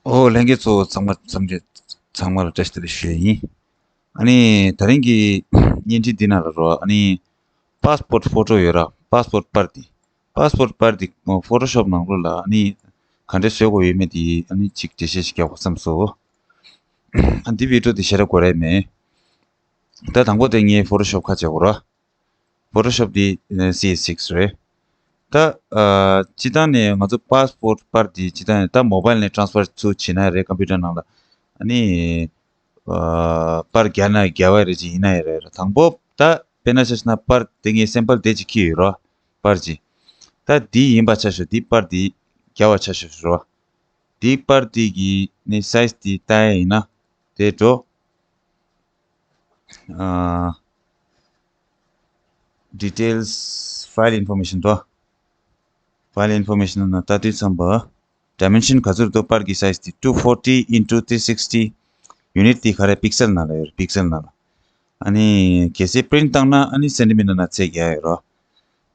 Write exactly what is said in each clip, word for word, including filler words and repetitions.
ཨོ་ལྷན་རྒྱས་ཚོ་ཚང་མ་འཚམས་འདྲི། ཚང་མ་ལ་བཀྲ་ཤིས་བདེ་ལེགས་ཞུ་ཡ་ཡིན། ཨ་ནི་དེ་རིང་གི་བརྙན་འཕྲིན་འདི་ནང་ལ་རོ། ཨ་ནི་པཱ་སི་པོར་ཊི་ཕོ་ཊོ་ཡོད་ར། པཱ་སི་པོར་ཊི་པར་འདི། པཱ་སི་པོར་ཊི་པར་འདི་ཕོ་ཊོ་ཤོབ་ནང་ལོགས་ལ་ཨ་ནི་ག་འདྲས་བཟོ་དགོས་ཡོད་མེད་འདི་ཨ་ནི་ཅིག་འགྲེལ་བཤད་ཞིག་རྒྱག་དགོས་བསམ་སོང་། ཨ་འདི་བི་ཌི་ཡོ་འདི་ཞེ་དྲག་དགོས་རེད་མེད། ད་དང་པོ་དེ་ངས་ཕོ་ཊོ་ཤོབ་ཁ་ཕྱེ་དགོས་ར། ཕོ་ཊོ་ཤོབ་འདི་སི་ཨེ་སིག་རེད། ད་ཨ་སྤྱིར་བཏང་ནས་ང་ཚོ་པཱ་སི་པོར་ཊི་པར་འདི་སྤྱིར་བཏང་ནས་ད་མོ་བཱལ་ནས་ཊ་རན་སི་ཕར་ཚུར་བྱེད་ན་རེད། ཀམ་པུ་ཊར་ནང་ལ་ཨ་ནི་ཨ་པར་རྒྱག་ན་རྒྱག་པ་རེད། ཅིག་ཡིན་ན་ཡང་རེད། དང་པོ་ད་དཔེར་ན་ཆ་བཞག་ན་པར་དེ་ངས་སེམ་པལ་དེ་ཅིག་ཁྱེར་ཡོད་ར། པར་ཅིག་ད་འདི་ཡིན་པ་ཆ་བཞག་འདི་པར་འདི་རྒྱག་པ་ཆ་བཞག་ར། འདི་པར་འདི་གི་ནི་སའི་ཛི་འདི་ལྟ་ཡ་ཡིན་ན་དེ་འགྲོ། ཨ། Details, File Information དོ། File Information ནང་ལྟ་དུས་ཙམ་པ། Dimension ག་ཚོད་འདུག་པར་གྱི་སའི་ཛི་དེ་two forty into three sixty། ཡུ་ནིཊ་དེ་ག་རེ། པིག་སེལ་ནང་ལ་ཡོད་རེད། པིག་སེལ་ནང་ལ། ཨ་ནི་གལ་སྲིད་པི་རིན་ཊི་བཏང་ན་ཨ་ནི་སེན་ཊི་མི་ཊར་ནང་ཚད་རྒྱག་ཡོད་རོ།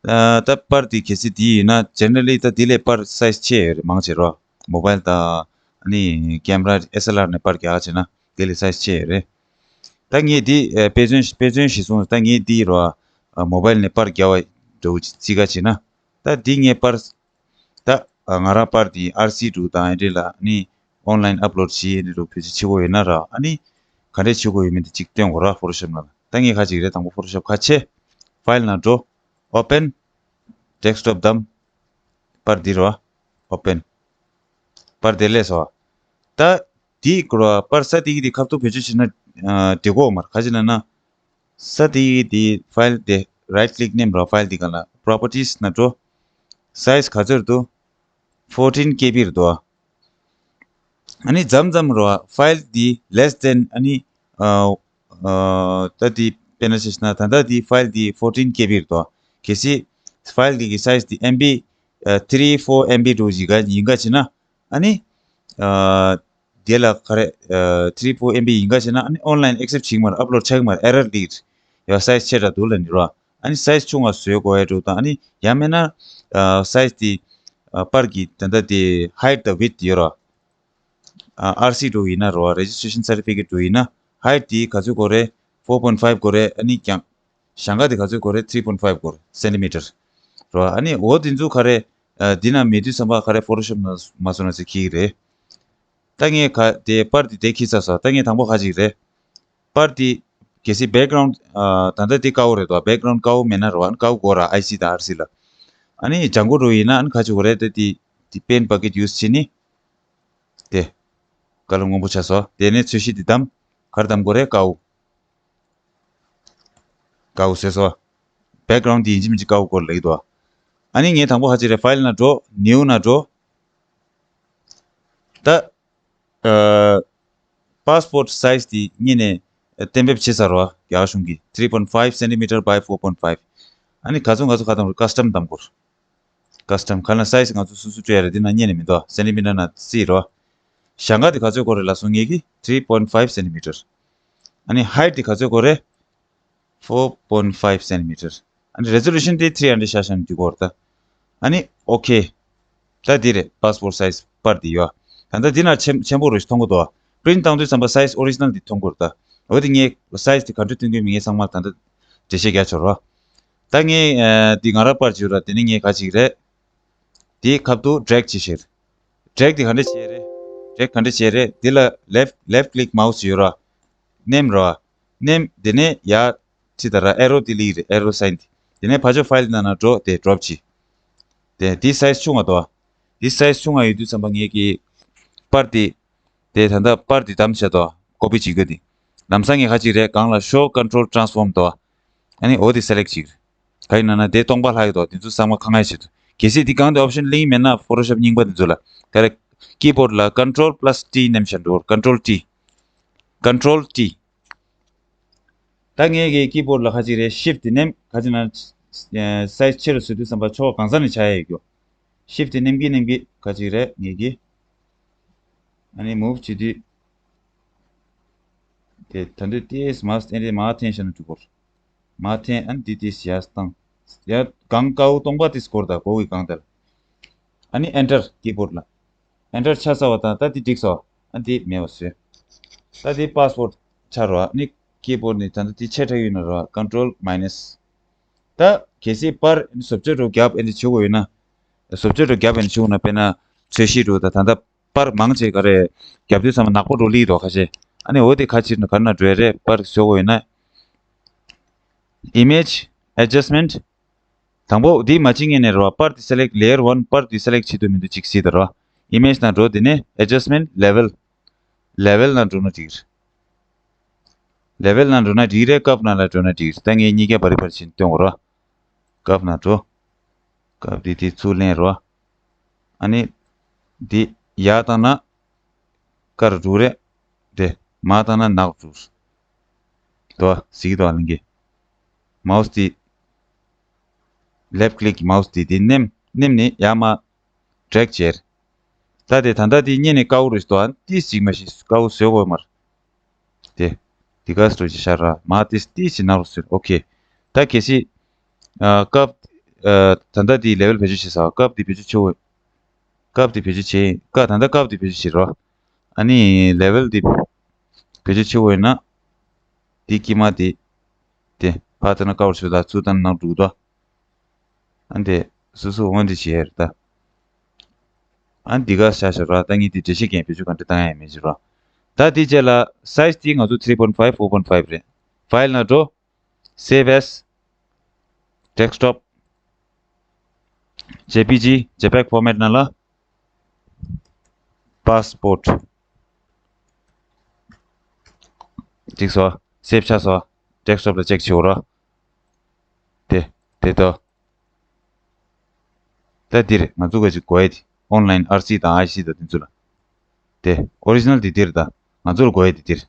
ཨ་ད་པར་དེ་གལ་སྲིད་དེ་ཡིན་ན་ཇེ་ནེ་རལ་ལི་ད་དེ་ལས་པར་སའི་ཛི་ཆེ་ཡོད་རེད། མང་ཆེ་རོ། མོ་བཱལ་དང་ཨ་ནི་ཀེམ་ར་ཨེ་སི་ཨེལ་ཨར་ནས་པར་རྒྱག་བྱས་ན་དེ་ལས་སའི་ཛི་ཆེ་ཡོད་རེད། ད་ངས་འདི་ཨ་དཔེ་མཚོན་དཔེ་མཚོན་ཞིག་གསུངས། ད་ངས་འདི་རོ། ཨ་མོ་བཱལ་ནས་པར་རྒྱག་པ་འདྲ་བོ་ཅིག་རྩིས་ཀ་བྱས་ན། ད་འདི་ངས་པར། ད་ཨ་ང་རང་པར་འདི་ཨར་སི་འདྲ་བོ་དང་ཨེ་འདྲ་ལ་ནི་ཨོན་ལའིན་ཨབ་ལོཌ་བྱེད་ཨེ་འདྲ་འདྲ་བོ་བེད་སྤྱོད་བྱེད་དགོས་ཡོད་ན་ར། ཨ་ནི་ག་འདྲས་བྱེད་དགོས་ཡོད་མེད་འདི་གཅིག་སྟོན་དགོས་ར། ཕོ་ཊོ་ཤོབ་ནང་ལ། ད་ངས་ག་ཅིག་རེད། དང་པོ་ཕོ་ཊོ་ཤོབ་ཁ་ཕྱེ། ཕའིལ་ནང་འགྲོ། ཨོ་པེན། ཌེ་སི་ཊོབ་བདམས། པར་འདི་རོ། ཨོ་པེན། པར་དེ་ལས་སོ། ད་འདི་སྐོར་བ་པར་ས་དེ་གི་དེ་ཁ་ཐུག་བེད་སྤྱོད་བྱེད་ན་ཨ་འགྲིག་གོ་མར་ག་ཅི་ན་ན། ས་དེ་གི་དེ་ཕའིལ་དེ་རའིཊ་ཀླིག་ནེམ་རོ། ཕའིལ་དེ་ག་ལ་པྲོ་པར་ཊིས་ནང་འགྲོ། སའི་ཛི་ག་ཚོད་འདུག་ཕོར་ཊིན་ཀེ་བི་རེད་འདུག་ཨ་ནི་མཚམས་མཚམས་རོ་ཕའིལ་འདི་less than ཨ་ནི་ཨ་ཨ་ད་འདི་དཔེར་ན་ཆ་བཞག་ན་ད་ལྟ་འདི་ཕའིལ་འདི་ཕོར་ཊིན་ཀེ་བི་རེད་འདུག་གལ་སྲིད་ཕའིལ་འདི་གི་སའི་ཛི་འདི་ཨེམ་བི་ཨ་three four M B འདྲ་བོ་ཞིག་ག་ཡིན་ག་བྱས་ན། ཨ་ནི་ཨ་དེ་ལ་ག་རེ་ཨ་three four M B ཡིན་ག་བྱས་ན། ཨ་ནི་ཨོན་ལའིན་ཨེག་སེབ་བྱེད་ཀྱི་མ་རེད། ཨབ་ལོཌ་ཆགས་ཀྱི་མ་རེད། ཨེ་རར་སླེབས་ཀྱི་རེད། ཡ་སའི་ཛི་ཆེ་དྲགས་འདུག་ལབ་ནི་རོ། ཨ་ནི་སའི་ཛི་ཆུང་བ་བཟོ་དགོས་ཡ་འདྲ་བོ་དང་། ཨ་ནི་ཡང་མིན་ན་ཨ་སའི་ཛི་དེ་ཨ་པར་གྱི་ད་ལྟ་དེ་ཧའིཊ་དང་ཝིཌ་ཡོད་རོ། ཨ་ཨར་སི་འདྲ་བོ་ཡིན་ན་རོ། རེ་ཇི་སི་ཊྲེ་ཤན་སར་ཊི་ཕི་ཀེཊ་འདྲ་བོ་ཡིན་ན་ཧའིཊ་དེ་ག་ཚོད་དགོས་རེད། four point five དགོས་རེད། ཨ་ནི་ཀྱང་ཞེང་ཁ་དེ་ག་ཚོད་དགོས་རེད། three point five དགོས་རེད། སེན་ཊི་མི་ཊར་རོ། ཨ་ནི་འོ་དེ་ཚོ་ག་རེ་ཨ་འདི་ན་མེད་དུས་ཙམ་པ་ག་རེ་ཕོ་ཊོ་ཤོབ་ནང་མ་བཟོ་ན་ཟེར་ཁྱེར་གྱི་རེད། ད་ངས་ག་དེ་པར་དེ་དེ་ཁྱེར་ཚར་སོང་། ད་ངས་དང་པོ་ག་ཅིག་རེད། པར་དེ་གལ་སྲིད་བེག་གྷ་རའུནཌ་ཨ་ད་ལྟ་དེ་དཀར་པོ་རེད་དོ། བེག་གྷ་རའུནཌ་དཀར་པོ་མེད་ན་རོ། ཨ་ནི་དཀར་པོ་དགོས་ར། ཨའི་སི་དང་ཨར་སི་ལ། ཨ་ནི་ལྗང་ཁུ་འདྲ་བོ་ཡིན་ན་ཨ་ནི་ག་ཅིག་དགོས་རེད། ད་དེ་དེ་པེན་བྷ་ཀེཊ་ཡུ་སི་བྱེད་ནི། དེ་ཀ་ལར་སྔོན་པོ་ཆགས་སོང་། དེ་ནས་ཚོས་གཞི་དེ་བདམས། ག་རེ་བདམས་དགོས་རེད། དཀར་པོ། དཀར་པོ་བཟོས་སོང་། བེག་གྷ་རའུནཌ་དེ་ཡིན་གཅིག་མིན་གཅིག་དཀར་པོ་དགོས་རེད་ལབ་ཀྱི་འདུག་ཨ་ནི་ངས་དང་པོ་ག་ཅིག་རེད། ཕའིལ་ནང་འགྲོ། ནིའུ་ནང་འགྲོ། ད་ཨ་པཱ་སི་པོར་ཊི་སའི་ཛི་དེ་སྔོན་ནས་གཏན་འབེབས་བྱས་ཚར་བ། རྒྱ་གཞུང་གིས་three point five centimeter by four point five། ཨ་ནི་ག་ཚོད་ང་ཚོ་ག་བདམས་དགོས། ཀ་སི་ཊམ་བདམས་དགོས། ཀ་སི་ཊམ་ག་ལ་སའི་ཛི་ང་ཚོ་སོ་སོ་སྤྲོད་ཡ་རེད། འདི་ན་སྔོན་ནས་མི་འདུག་སེན་ཊི་མི་ཊར་ནང་རྩིས་རོ། ཞེང་ཁ་དེ་ག་ཚོད་དགོས་རེད་ལབ་སོང་ངས་ཀྱི་three point five centimeter། ཨ་ནི་ཧའིཊ་དེ་ག་ཚོད་དགོས་རེད། four point five centimeter། ཨ་ནི་རེ་ཛོ་ལུ་ཤན་དེ་three hundred ཤར་ཤར་ནས་འདུག་གོ་ར་ད། ཨ་ནི་ཨོ་ཁེ། ད་འདི་རེད། པཱ་སི་པོར་ཊི་སའི་ཛི་པར་འདི་ཡོད། ད་ལྟ་འདི་ན་ཆེན་ཆེན་པོ་རུ་ཞིག་མཐོང་གི་འདུག་པི་རིན་ཊི་བཏང་དུས་ཙམ་པ་སའི་ཛི་ཨོ་རི་ཇི་ནལ་འདི་མཐོང་གི་རེད་ད། འོ་དེ་ངས་སའི་ཛི་དེ་ག་འདྲ་སྟོན་གྱི་མིན་ངས་ཚང་མ་ད་ལྟ་འགྲེལ་བཤད་རྒྱག་ཆོག་ར། ད་ངས་ཨ་འདི་ང་རང་པར་བྱས་ར། དེ་ནས་ངས་ག་ཅིག་རེད། དེའི་ཁ་ཐུག་ཌེ་རེག་བྱེད་ཤེས། ཌེ་རེག་དེ་ག་འདྲ་བྱེད་རེད། ཌེ་རེག་ག་འདྲ་བྱེད་རེད། དེ་ལ་ལེཕ་ལེཕ་ཀླིག་མའོ་སི་ཡོད་ར། མནན་རོ། མནན། དེ་ནས་ཡར་ཁྲིད་ད་ར་ཨེ་རོ་དེ་ལི་རེད། ཨེ་རོ་སའིན་དེ། དེ་ནས་ཕར་ཕྱོགས་ཕའིལ་ནང་ན་འགྲོ། དེ་ཌོབ་བྱེད། དེ་དེ་སའི་ཛི་ཆུང་བ་དོ། དེ་སའི་ཛི་ཆུང་བ་ཡོད་དུས་ཙམ་པ་ངས་ཀྱི་པར་དེ། དེ་ད་ལྟ་པར་དེ་བདམས་བྱས་དོ། ཀོ་པི་བྱེད་དགོས་དེ། ལམ་སང་ངས་ག་ཅིག་རེད། སྒང་ལ་ཤོ་ཀོན་ཊོལ་ཊ་རན་སི་ཕོརམ་དོ། ཨ་ནི་འོ་དེ་སེ་ལེག་བྱེད། ག་ཡིན་ན་ན་དེ་སྟོང་པ་ལྷག་ཡོད་དོ། དེ་ཚོ་ཚང་མ་ཁ་ངལ་བྱེད་དོ། གལ་སྲིད་དེ་སྒང་དེ་ཨོབ་ཤན་ལེན་མེད་ན་ཕོ་ཊོ་ཤོབ་རྙིང་པ་དེ་ཚོ་ལ། ག་རེ། ཀི་བོར་ཌི་ལ་ཀོན་ཊོལ་པ་ལ་སི་ཊི་མནན་བྱས་འགྲོ། ཀོན་ཊོལ་ཊི། ཀོན་ཊོལ་ཊི། ད་ངས་ཀྱི་ཀི་བོར་ཌི་ལ་ག་ཅིག་རེད། ཤིཕ་ཊི་མནན། ག་ཅིག་ན་སའི་ཛི་ཆེ་རུ་བཟོ་དུས་ཙམ་པ་ཕྱོགས་གང་ས་ནས་ཆགས་ཡ་ཡོད་རྒྱུ། ཤིཕ་ཊི་མནན་གྱིན་མནན་གྱིན་ག་ཅིག་རེད། ངས་ཀྱི་ཨ་ནི་མུབ་བྱེད་དུས། དེ་ད་འདོད་ཏེས་མ་སྟན་རེ་མ་འཐེན་བྱས་ན་འགྲིག་གོ། མ་འཐེན། ཨ་ནི་འདི་ཏེས་ཡར་བཏང་། ཡར་སྒང་དཀར་པོ་སྟོང་པ་ཏེས་སྐོར་དང་། གོ་བའི་སྒང་དེར། ཨ་ནི་ཨེན་ཊར་ཀི་བོར་ཌི་ལ། enter ཆགས་ཚར་བ་དང་ད་འདི་འགྲིག་སོང་། ཨ་འདི་མེད་པ་བཟོས། ད་འདི་passport ཆགས་རོགས། ཨ་ནི་keyboard ནས་ད་ལྟ་འདི་ཆེ་དྲགས་ཡོད་ན་རོགས། Control minus། ད་གལ་སྲིད་པར་བཟོ་བཅོས་འགྲོ་རྒྱབ་ཨེ་འདི་བྱེད་དགོས་ཡོད་ན། བཟོ་བཅོས་འགྲོ་རྒྱབ་ཨེ་འདི་བྱེད་དགོས་ན་དཔེར་ན་ཚོས་གཞི་འགྲོ་ད་ད་ལྟ་པར་མང་ཆེ་ག་རེ་རྒྱབ་དུས་ཙམ་ནག་པོ་འགྲོ་ལི་འདུག་ཁ་ཤས། ཨ་ནི་འོ་དེ་ཁ་ཕྱིར་ན་ག་ན་འགྲོ་ཡ་རེད། པར་བཟོ་དགོས་ཡོད་ན། Image adjustment། དང་པོ་འདི་མ་བྱེད་ངེས་ནས་རོ། པར་འདི་select layer one པར་འདི་select བྱེད་དུ་མི་འདུག་ཅིག་སྲིད་དོ་རོ། Image ནང་འགྲོ། དེ་ནས་adjustment level level ནང་འགྲོ་ན་འགྲིག་རེད། Level ནང་འགྲོ་ན་འགྲིག་རེད། Curve ནང་ལ་འགྲོ་ན་འགྲིག་རེད། ད་ངས་གཉིས་ཀ་བར་བར་ཕྱིན་སྟོན་གོ་རོ། Curve ནང་འགྲོ། Curve འདི་དེ་ཚུར་ལེན་རོ། ཨ་ནི་འདི་ཡར་བཏང་ན་དཀར་འགྲོ་རེད། དེ་མར་བཏང་ན་ནག་འགྲོ། དོ་གཟིགས་དོ་ལིང་གེ། Mouse འདི་left click mouse འདི་འདི་མནན་མནན་ནས་ཡར་མར་drag བྱེད། ད་དེ་ད་ལྟ་འདི་གཉེན་ནས་དཀར་པོ་རེད་དོ། ཨ་ཏིས་ཅིག་མ་ཤི་དཀར་པོ་བཟོས་དགོས་མར། དེ་འདི་ག་སྤྲོ་ཅི་ཤར་ར་མ་ཏིས་ཏིས་ཅི་ནག་པོ་བཟོས། ཨོ་ཁེ། ད་གལ་སྲིད་ཨ་curve ཨ་ད་ལྟ་འདི་level བེད་སྤྱོད་བྱེད་ས། Curve འདི་བེད་སྤྱོད་ཆེ་བོ། Curve འདི་བེད་སྤྱོད་བྱེད་ཀ་ད་ལྟ་curve འདི་བེད་སྤྱོད་བྱེད་རོ། ཨ་ནི་level འདི་བེད་སྤྱོད་ཆེ་བོ་ཡིན་ན། འདི་དཀྱིལ་མ་འདི། དེ་ཕར་ལྟ་ན་དཀར་པོ་ཆུ་དང་ཚུར་ལྟ་ན་ནག་འགྲོ་གི་འདུག་ཨ་འདི་སོ་སོ་འོན་འདི་བྱེད་ཡ་རེད་ད། ཨ་འདི་ག་ཤ་ཤ་ར་ད་ངས་འདི་འགྲེལ་བཤད་རྒྱན་བེད་སྤྱོད་ག་འདྲ་བཏང་ཡ་ཡིན་མེད་ཅི་ར། ད་འདི་རྗེས་ལ་size འདི་ང་ཚོ་three point five four point five རེད། File ནང་འགྲོ། Save as desktop jpg jpeg format ནང་ལ། Passport འགྲིག་སོ། Save ཆགས་སོ། Desktop ལ་check བྱེད་འོ་ར། དེ་དེ་དོ། ད་འདིར་ང་ཚོ་ག་ཅིག་དགོས་ཡ་དེ་online R C དང་I C དང་དེ་ཚོ་ལ། དེ་original དེ་འདིར་ད་ང་ཚོ་ལ་དགོས་ཡ་དེ་འདིར།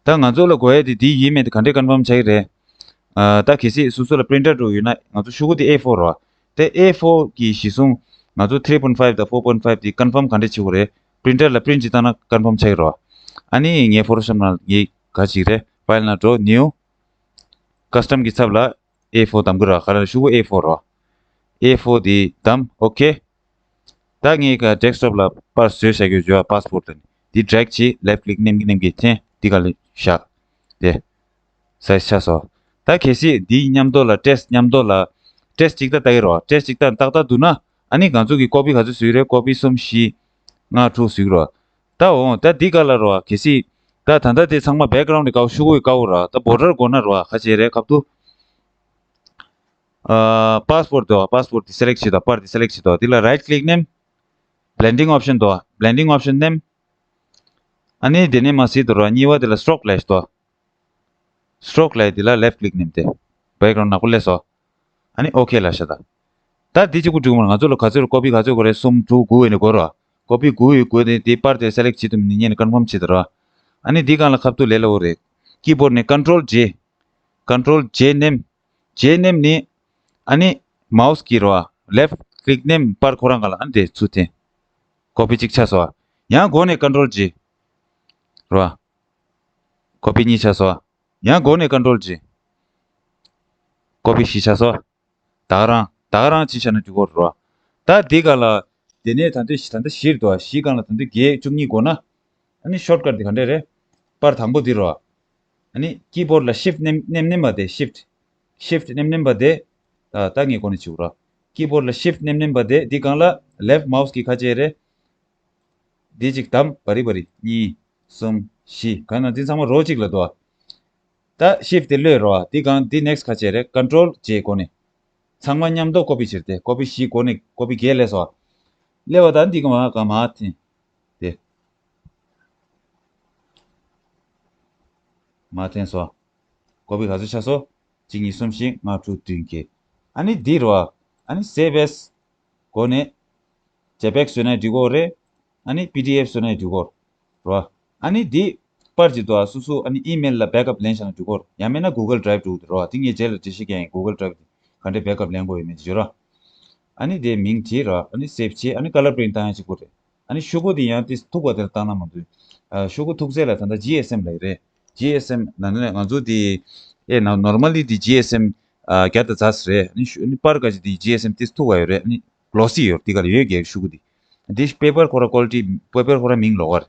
ད་ང་ཚོ་ལ་དགོས་ཡ་དེ་འདི་ཡིན་མེད་དེ་ག་འདྲས་confirm བྱ་གི་རེད། ཨ་ད་གལ་སྲིད་སོ་སོ་ལ་printer འགྲོ་ཡོད་ན་ང་ཚོ་ཤོག་གུ་དེ A four རོ། དེ A four གི་གཞི་བཟུང་ང་ཚོ་three point five དང་four point five དེ་confirm ག་འདྲས་བྱེད་དགོས་རེད། printer ལ་print ཅིག་བཏང་ན་confirm བྱ་གི་རོ། ཨ་ནི་ངའི་Photoshop ནང་ངའི་ག་ཅིག་རེད། File ནང་འགྲོ། New custom གི་ཚབ་ལ་A four བདམས་གི་རོ། ག་རེ་ཤོག་གུ A four རོ། A four དེ་བདམས། ཨོ་ཁེ། ད་ངས་ཀ་desktop ལ་པར་བཟོས་བཞག་གི་ཡོད། Passport ལ་འདི་drag བྱེད། Left click མནན་གྱི་མནན་གྱི་འཐེན་འདི་ག་ལ་བཞག་དེ་size ཆགས་སོ། ད་གལ་སྲིད་འདི་མཉམ་དུ་ལ་test མཉམ་དུ་ལ་test གཅིག་ལྟ་ལྟ་གི་རོ། Test གཅིག་ལྟ་ཏག་ཏག་འདུག་ན་ཨ་ནི་ང་ཚོ་གི་copy ག་ཚོད་བཟོས་རེད། Copy གསུམ་བཞི་ལྔ་དྲུག་བཟོས་གི་རོ། ད་འོང་ད་འདི་ག་ལ་རོ། གལ་སྲིད་ད་ད་ལྟ་དེ་ཚང་མ་background གི་ཀའོ་ཤོག་གུ་གི་ཀའོ་ར། ད་border དགོས་ན་རོ་ག་བྱེད་རེད། ཁབ་ཏུ། ཨ་passport དོ། Passport དེ་select བྱེད་དོ། པར་དེ་select བྱེད་དོ། དེ་ལ་right click མནན། Blending option དོ། Blending option མནན། ཨ་ནི་དེ་ནས་མ་སྲིད་དོ་ར་གཉིས་པ་དེ་ལ་stroke ལ་ཤི་དོ། Stroke ལ་དེ་ལ་left click མནན་ཏེ། Background ནག་པོ་སླེབས་སོ། ཨ་ནི་ཨོ་ཁེ་ལ་བཞག་ད། ད་འདི་གཅིག་པུ་འགྲིག་མ་རེད། ང་ཚོ་ལ་ག་ཚོད་copy ག་ཚོད་དགོས་རེད། གསུམ་དྲུག་དགུ་ཡོད་ནི་དགོས་ར། Copy དགུ་ཡོད་དགོས་ནི་དེ་པར་དེ་select བྱེད་དུ་མི་ཉན་ནི་confirm བྱེད་དོ་ར། ཨ་ནི་འདི་སྒང་ལ་ཁབ་ཏུ་ལས་སླ་བོ་རེད། Keyboard ནས་Control J། Control J མནན། J མནན་ནི། ཨ་ནི་mouse གི་རོ། Left click མནན། པར་ཁོ་རང་ག་ལ་ཨ་ནི་དེ་ཚུར་འཐེན། Copy གཅིག་ཆགས་སོ། ཡང་སྒོ་ནས་Control J། རོ། Copy གཉིས་ཆགས་སོ། ཡང་སྒོ་ནས་Control J། Copy བཞི་ཆགས་སོ། ད་ག་རང་ད་ག་རང་ཅི་བྱས་ན་འགྲིག་གོ་རོ། ད་འདི་ག་ལ། དེ་ནས་ད་ལྟ་ད་ལྟ་བཞིར་འདུག་བཞི་སྒང་ལ་ད་ལྟ་བརྒྱད་བཅུ་གཉིས་དགོས་ན། ཨ་ནི་shortcut འདི་ག་འདྲས་རེད། པར་དང་པོ་འདི་རོ། ཨ་ནི་keyboard ལ་shift མནན་མནན་མནན་པ་དེ་shift shift མནན་མནན་པ་དེ། ད་ད་ངས་གོ་ནས་བྱེད་དགོས་རོ། Keyboard ལ་shift མནན་མནན་པ་དེ་འདི་སྒང་ལ་left mouse གི་ཁ་ཕྱེ་རེད། འདི་གཅིག་བདམས། བ་རི་བ་རི་གཉིས། གསུམ། བཞི། གང་ན་འདི་ཚང་མ་རོ་གཅིག་ལ་འདུག་ད་shift དེ་གློད་རོ། འདི་སྒང་འདི་next ཁ་ཕྱེ་རེད། Control J གོ་ནས། ཚང་མ་མཉམ་དུ་copy བྱེད་དེ། Copy བཞི་གོ་ནས་copy བརྒྱད་སླེབས་སོ། སླེབས་པ་ད་འདི་ག་མ་ག་མ་འཐེན། དེ། མ་འཐེན་སོ། Copy ག་ཚོད་ཆགས་སོ། གཅིག་གཉིས་གསུམ་བཞི་ལྔ་དྲུག་བདུན་བརྒྱད། ཨ་ནི་འདི་རོ། ཨ་ནི་save as གོ་ནས། J peg བཟོས་ན་འགྲིག་གོ་རེད། ཨ་ནི་P D F བཟོས་ན་འགྲིག་གོ་རོ། ཨ་ནི་འདི་པར་གྱི་དོ་སོ་སོ་ཨ་ནི་email ལ་backup ལེན་བཞག་ན་འགྲིག་གོ། ཡང་མིན་ན་Google Drive འགྲོ་གི་རོ། འདི་ངས་རྗེས་ལ་འགྲེལ་བཤད་རྒྱག་ཡིན། Google Drive ག་འདྲས་backup ལེན་དགོས་ཡོད་མེད་བརྗོད་རོ། ཨ་ནི་དེ་མིང་བྲིས་རོ། ཨ་ནི་save བྱས། ཨ་ནི་color print བཏང་ཡ་གཅིག་པོ་རེད། ཨ་ནི་ཤོག་གུ་དེ་ཡང་དེ་མཐུག་པ་དེར་བཏང་ན་མ་འདུག་ཨ་ཤོག་གུ་མཐུག་ཚད་ལ་ད་ལྟ་G S M ལབ་རེད། G S M ན་ནི་ང་ཚོ་དེ་ཨེ་ན་normally དེ་G S M ཨ་བརྒྱ་དང་རྩ་རེད། ཨ་ནི་ཤོ་ཨ་ནི་པར་ག་ཅིག་དེ་G S M དེ་མཐུག་པ་ཡོད་རེད། ཨ་ནི་glossy ཡོད་དེ་ག་ལ་ཡོད་རྒྱག་ཤོག་གུ་དེ། འདི་པེ་པར་ཁོ་ར་ཀོ་ལི་ཊི། པེ་པར་ཁོ་ར་མིང་ལོགས་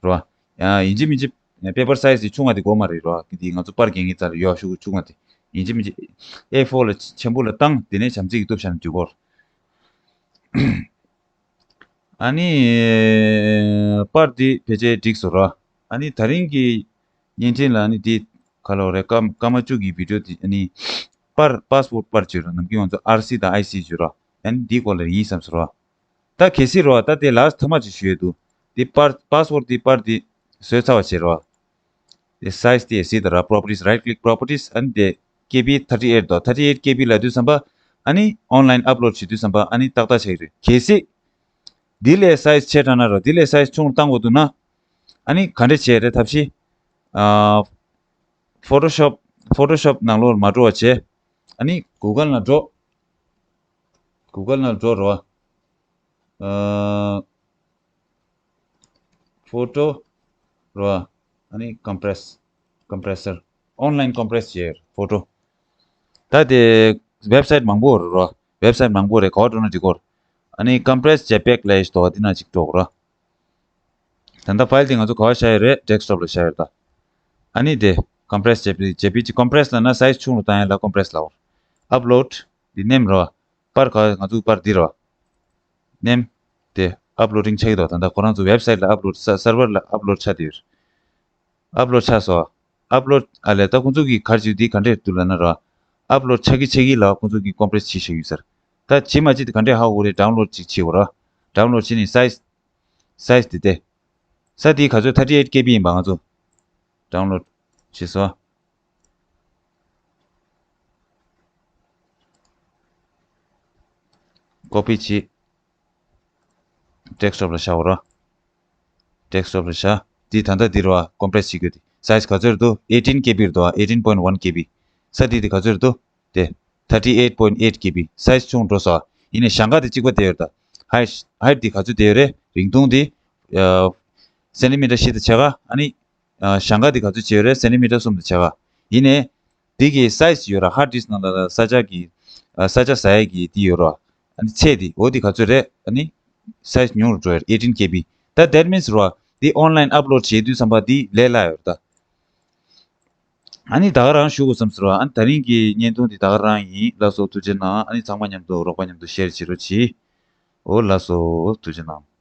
ཀ་རེད་བ། ཡིན་གཅིག་མིན་གཅིག་པེ་པར་སའི་ཛི་དེ་ཆུང་བ་དེ་དགོས་མ་རེད་བ། འདི་ང་ཚོ་པར་འགེངས་ཀྱི་རྩ་ལ་ཡོད་ཤོག་གུ་ཆུང་བ་དེ། ཡིན་གཅིག་མིན་གཅིག་ཨེ་ཕོར་ལ་ཆེན་པོ་ལ་བཏང་། དེ་ནས་བྱམས་བརྩེ་གིས་གཏུབ་བཞག་ན་འགྲིག་གོ། ཨ་ནི་པར་འདི་ཕལ་ཆེར་འགྲིག་སོང་ར། ཨ་ནི་ད་རིང་གི་བརྙན་འཕྲིན་ལ་ཨ་ནི་འདི་ག་ལབ་རེད། སྐར་སྐར་མ་བཅུ་གི་བི་ཌི་ཡོ་འདི་ཨ་ནི་པར་པ་སི་པོར་ཊི་པར་བརྗོད་ར། ནམ་རྒྱུན་ང་ཚོ་ཨར་སི་དང་ཨའི་སི་བརྗོད་ར། ཨ་ནི་འདིའི་སྐོར་ལ་ཡིན་བསམ་སོང་ར། ད་གལ་སྲིད་ར་ད་དེ་ལ་ཐ་མ་ཅིག་ཞུ་ཡས་འདུག། འདི་པར་པ་སི་པོར་ཊི་འདི་པར་འདི་བཟོས་ཚར་བ་བྱས་ར། དེ་སའི་ཛི་དེ་གཟིགས་དང་ར། པོ་རོ་པར་ཊི་ཊིས། རའིཊ་ཀི་ལིག་པོ་རོ་པར་ཊི་ཊིས། ཨ་ནི་དེ་ཀེ་བི་ཐར་ཊི་ཨེཊ་དོ། ཐར་ཊི་ཨེཊ་ཀེ་བི་ལབ་དུས་ཙམ་པ་ཨ་ནི་ཨོན་ལའིན་ཨབ་ལོཌ་བྱེད་དུས་ཙམ་པ་ཨ་ནི་ཏག་ཏག་ཆགས་ཀྱི་རེད། གལ་སྲིད་འདི་ལས་སའི་ཛི་ཆེ་དྲགས་ན་ར། འདི་ལས་སའི་ཛི་ཆུང་རུ་བཏང་དགོས་འདུག་ན། ཨ་ནི་ག་འདྲས་བྱས་རེད་ཐབས་ཤེས། ཨ། ཕོ་ཊོ་ཤོབ། ཕོ་ཊོ་ཤོབ་ནང་ལོགས་མ་འགྲོ་བ་བྱས། ཨ་ནི་གུ་གལ་ནང་འགྲོ། གུ་གལ་ནང་འགྲོ་ར། ཨ། ཕོ་ཊོ་ར། ཨ་ནི་ཀམ་པི་རེ་སི། ཀམ་པི་རེ་སར། ཨོན་ལའིན་ཀམ་པི་རེ་སི་བྱས་ཕོ་ཊོ། ད་དེ་ཝེབ་སའིཊ་མང་པོ་ར། ཝེབ་སའིཊ་མང་པོ་རེད། ག་པར་འགྲོ་ན་འགྲིག་གོ། ཨ་ནི་ཀམ་པི་རེ་སི་ཇེ་པེག་ལབ་ཡས་ཤིག་འདུག་པ། འདི་ནང་ཅིག་འགྲོ་དགོས་ར། ད་ལྟ་ཕའིལ་དེ་ང་ཚོ་ག་པར་བཞག་ཡོད་རེད། ཌེ་སི་ཊོབ་ལ་བཞག་ཡོད་ད། ཨ་ནི་དེ་ཀམ་པི་རེ་སི་ཇེ་པི་ཇེ་པི་ཅི། ཀམ་པི་རེ་སི་ལབ་ན་སའི་ཛི་ཆུང་རུ་བཏང་ཡས་ལ་ཀམ་པི་རེ་སི་ལབ་པ། ཨབ་ལོཌ་འདི་ནེམ་ར། པར་ག་ང་ཚོ་པར་འདི་ར། ནེམ་དེ་ཨབ་ལོ་ཌིང་ཆགས་ཀྱི་འདུག། ད་ལྟ་ཁོ་རང་ཚོ་ཝེབ་སའིཊ་ལ་ཨབ་ལོཌ་ས་སར་ཝར་ལ་ཨབ་ལོཌ་ཆགས་བསྡད་ཡོད། ཨབ་ལོཌ་ཆགས་སོང་། ཨབ་ལོཌ་ཨ་ལས། ད་ཁོང་ཚོ་གིས་ག་རེ་བྱེད་འདི་ག་འདྲས་འདུག་ལབ་ན་ར། ཨབ་ལོཌ་ཆགས་ཀྱི་ཆགས་ཀྱི་ལ་ཁོང་ཚོ་གིས་ཀམ་པི་རེ་སི་བྱེད་བཞག་ཡོད་ཟེར། ད་བྱེད་མ་བྱེད་དེ་ག་འདྲས་ཧ་གོ་རེད། ཌའུན་ལོཌ་ཅིག་བྱེད་དགོས་ར། ཌའུན་ལོཌ་བྱས་ནས་སའི་ཛི། སའི་ཛི་དེ་དེ། ས་དེ་ག་ཚོད། ཐར་ཊི་ཨེཊ་ཀེ་བི་ཡིན་པ། ང་ཚོ་ཌའུན་ལོཌ་བྱས་སོང་། ཀོ་པི་བྱེད། ཌེ་སི་ཊོབ་ལ་བཞག་ར། ཌེ་སི་ཊོབ་ལ་བཞག། འདི་ད་ལྟ་འདི་ར་བ། ཀོམ་པི་རེ་སི་བྱེད་དགོས་དེ། སའི་ཛི་ག་ཚོད་རེད་འདུག། ཨེ་ཊིན་ཀེ་བི་རེད་འདུག་ཨ། ཨེ་ཊིན་པོ་ཡིན་ཊི་ཝན་ཀེ་བི། ས་དེ་དེ་ག་ཚོད་རེད་འདུག། དེ་ཐར་ཊི་ཨེཊ་པོ་ཡིན་ཊི་ཨེཊ་ཀེ་བི། སའི་ཛི་ཆུང་འགྲོ་སོང་། ཡིན་ནའི་ཞེང་ཁ་དེ་གཅིག་པ་དེ་ཡོད་ད། ཧའིཊ་ཧའིཊ་དེ་ག་ཚོད་དེ་ཡོད་རེད། རིང་ཐུང་དེ་སེན་ཊི་མི་ཊར་བཞི་དང་ཕྱེད་ཀ། ཨ་ནི་ཞེང་ཁ་དེ་ག་ཚོད་བྱས་ཡོད་རེད། སེན་ཊི་མི་ཊར་གསུམ་དང་ཕྱེད་ཀ། ཡིན་ནའི་དེ་གི་སའི་ཛི་ཡོད་ར། ཧརཌ་ཌིསྐ་ནང་ལ་ས་ཆ་གི་ས་ཆ་ཟ་ཡས་ཀྱི་དེ་ཡོད་ར། ཨ་ནི་ཚད་དེ་འོ་དེ་ག་ཚོད་རེད། ཨ་ནི་སའི་ཛི་ཉུང་རུ་འགྲོ་ཡོད་རེད། ཨེ་ཊིན་ཀེ་བི། ད་དེཊ་མིན་སི་ར་བ། དེ་ཨོན་ལའིན་ཨབ་ལོཌ་བྱེད་དུས་ཙམ་པ་དེ་ལས་སླ་ཡོད་རེད་ད། ཨ་ནི་ད་ག་རང་ཞུ་དགོས་བསམ་སོང་ར། ཨ་ནི་ད་རིང་གི་བརྙན་ཐུང་འདི་ད་ག་རང་ཡིན། ལགས་སོ། ཐུགས་རྗེ་གནང་། ཨ་ནི་ཚང་མ་མཉམ་དུ་རོགས་པ་མཉམ་དུ་ཤེར་བྱེད་རོགས་གྱིས། འོ་ལགས་སོ། ཐུགས་རྗེ་གནང་།